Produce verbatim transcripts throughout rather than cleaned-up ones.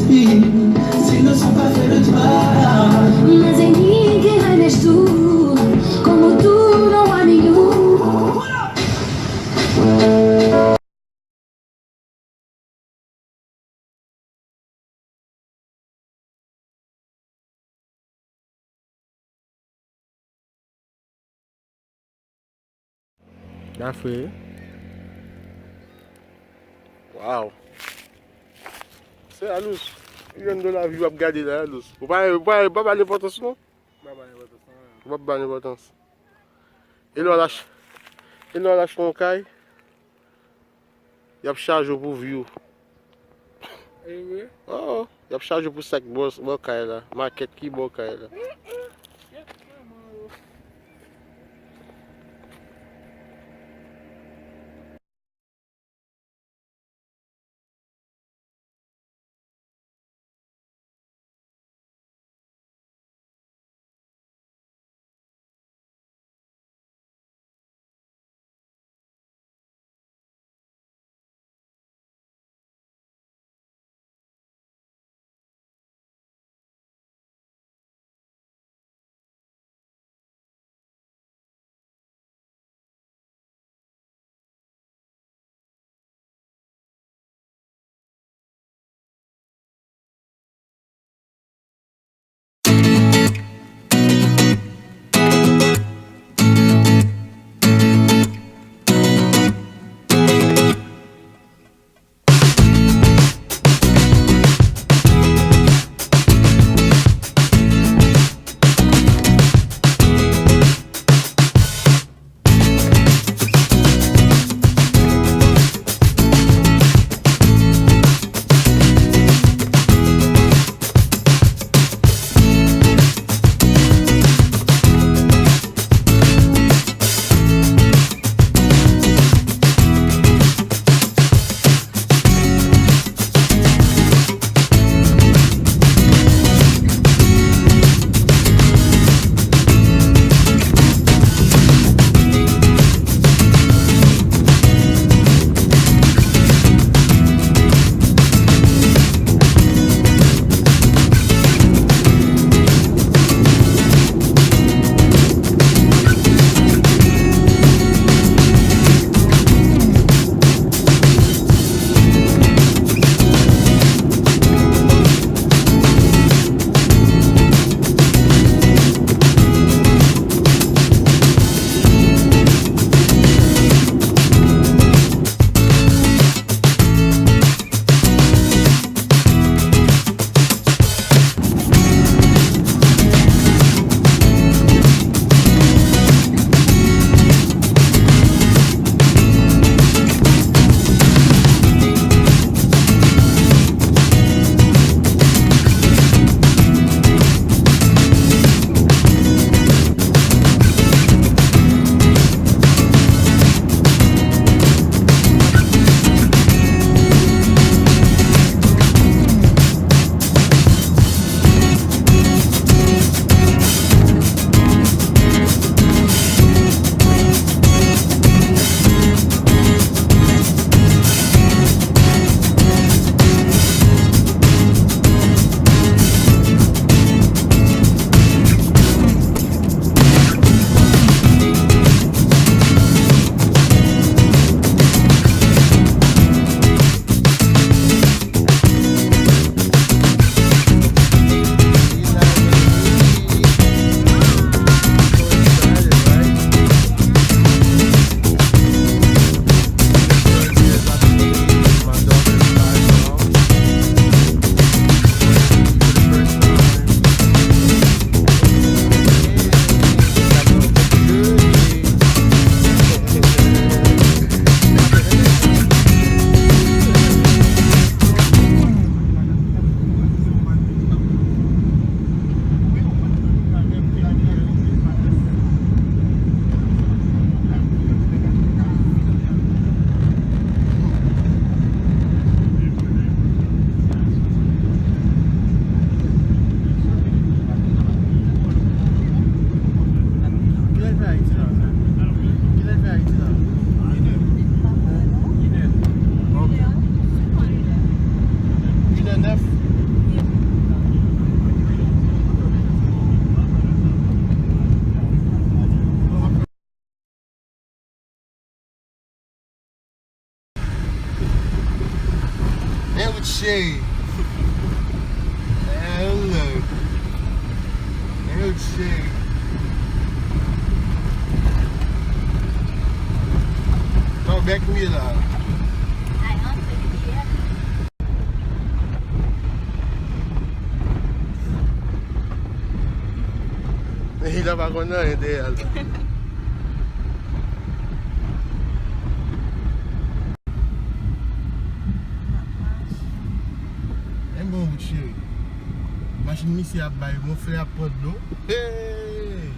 Si no son pa fè le travay. Mas em mim que vai me tu, como tu não há nenhum. Dafre. Waw. Se a, Lous. Yon dola vi w ap gade la, Lous. Ou pa, ou pa, ou pa ba l enpòtans, non? Ou pa ba l enpòtans, non. Ou pa ba l enpòtans. E lè w al ach-, e lè w al achte yon kay, y ap chaje w pou view. E vre? Oh, y ap chaje w pou sa k bò, bò kay la, makèt ki bò kay la. Cheri. Hello. Hello, cheri. Nan bèk m ye la. Hila pa konn anyen dèyè l. Men bon wout, cheri. Machin misye ap bay wonfle, ap pran dlo. Hey!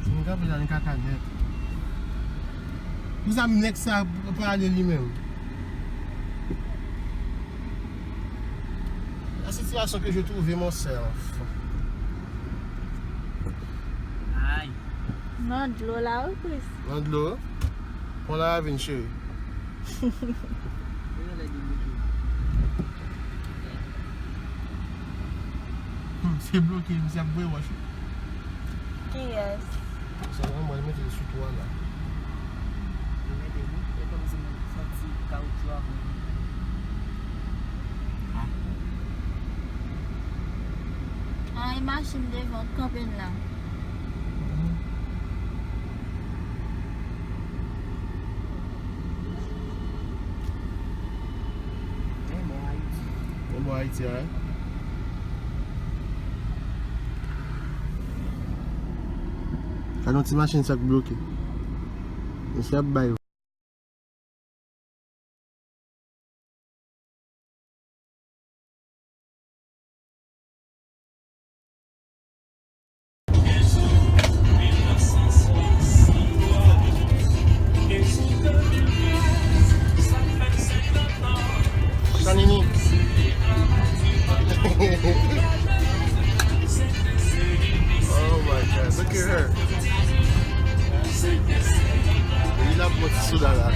Si nou kanpe la, nou kaka nèt. Pou sa, nèg sa prale li menm. La situation que je trouve mon self. Ay. Nan dlo la, wi, Chris. Nan dlo? Pran la vin, cheri. Hmm, se bloke, misye ap voye wòch. Kiyès? Sa la, mwen mete l sou twa la. Yo mete nou, e kòmsi nou santi kawotchou a voye. Ah. An, e machin devan k kanpe m la. Men bò Ayiti. Men bò Ayiti a, wi. Gade yon ti machin sa k bloke. Mesye ap bay. Chanini. Oh my God, look at her. Li la pran ti soda la.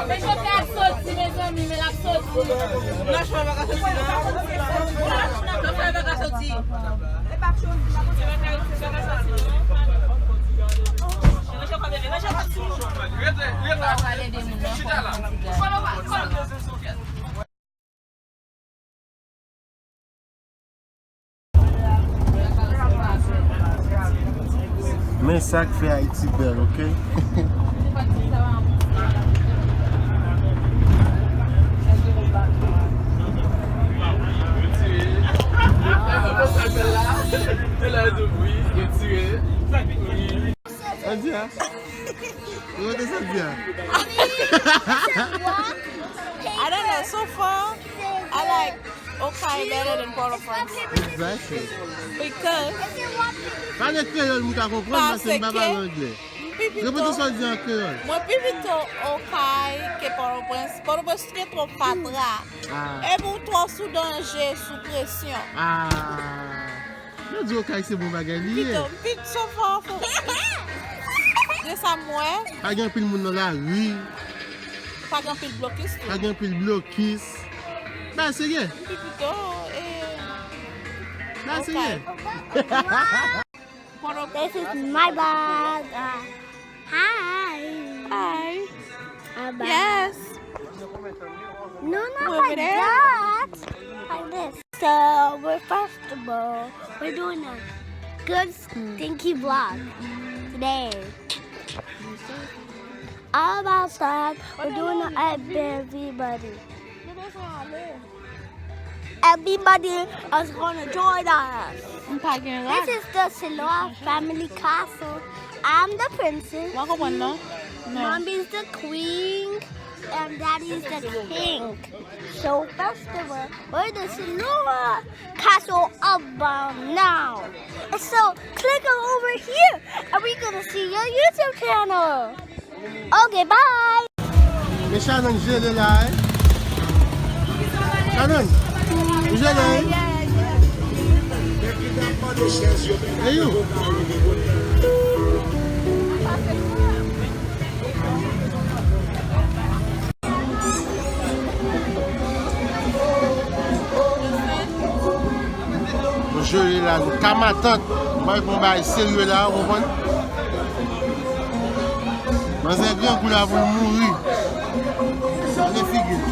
Men chofè a soti, mezanmi, men l ap soti. Non, chofè pa ka soti, non. Chofè pa ka soti. Chita la. Men sa k fè Ayiti bèl, oke? Sa di a? Ou kote sa di a? I don't know. So far, I like Okay better than Port-au-Prince. Exactly. Because Pale kreyòl, m ka konprann, paske m pa pale anglè. Repete sa w di an kreyòl. Mwen pi pito Okay ke Port-au-Prince. Port-au-Prince gen twòp fatra. Ah. Epi w twò sou danje, sou presyon. Ah. Yo di Okay se bon bagay li ye. Pito, pito, so far, fo. De sa m wè. Pa gen anpil moun nan lari. Pa gen anpil blokis tou. Pa gen anpil blokis. Ba serye. M pi pito, eh, ba serye. Okay. This is my bag. Uh, hi. Hi. Uh, bye. Yes. No, not like that. Like this. So we're first of all, we're doing a good stinky vlog today. all about that. We're doing a everybody. Everybody is gonna join us. M pa gen rad. This is the Siloa family castle. I'm the princess. Wa konprann non? Non. Mommy is the queen and daddy is the king. So first of all, we're the Siloa castle about now. And so click on over here and we're gonna see your YouTube channel. Okay, bye. Men Shannon jele la, eh. Shannon, ou jele, eh. E you? Mwen jere la, nou ka matant. Mwen pral fè yon bagay serye la, ou konprann? Manzè grangou la pou l mouri. Gade figi l.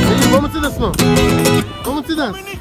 Hey, vamos te dançar. Vamos te dançar.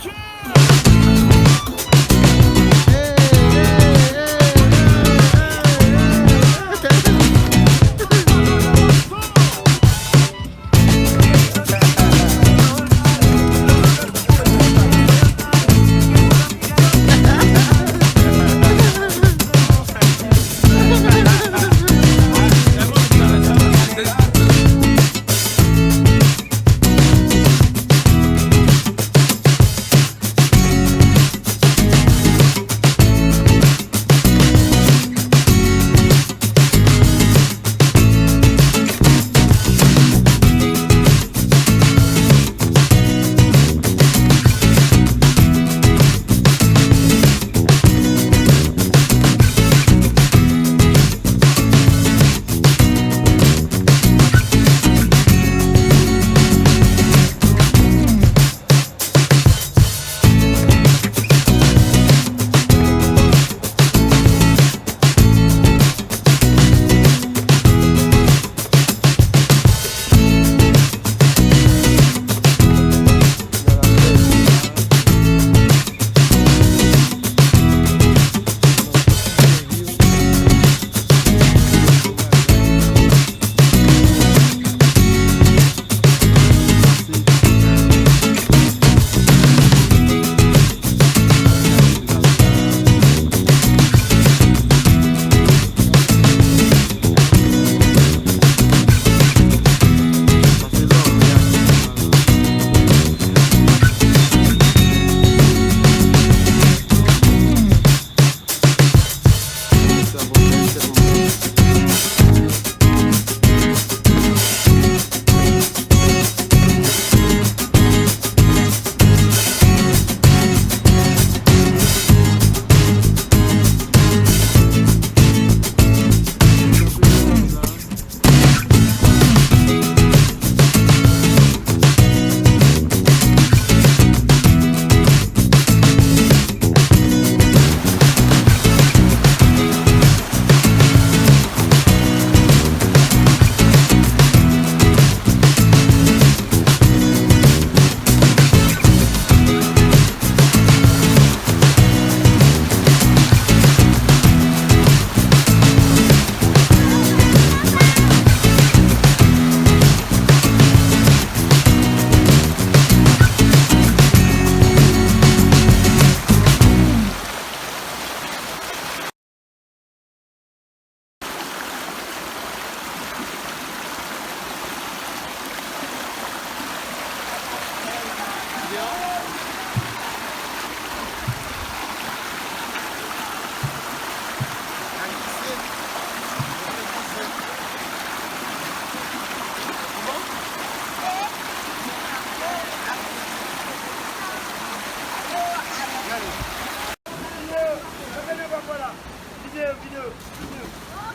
Videyo, videyo, videyo.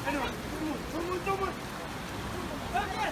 Anyway, tout moun, tout moun, tout moun. Anyway.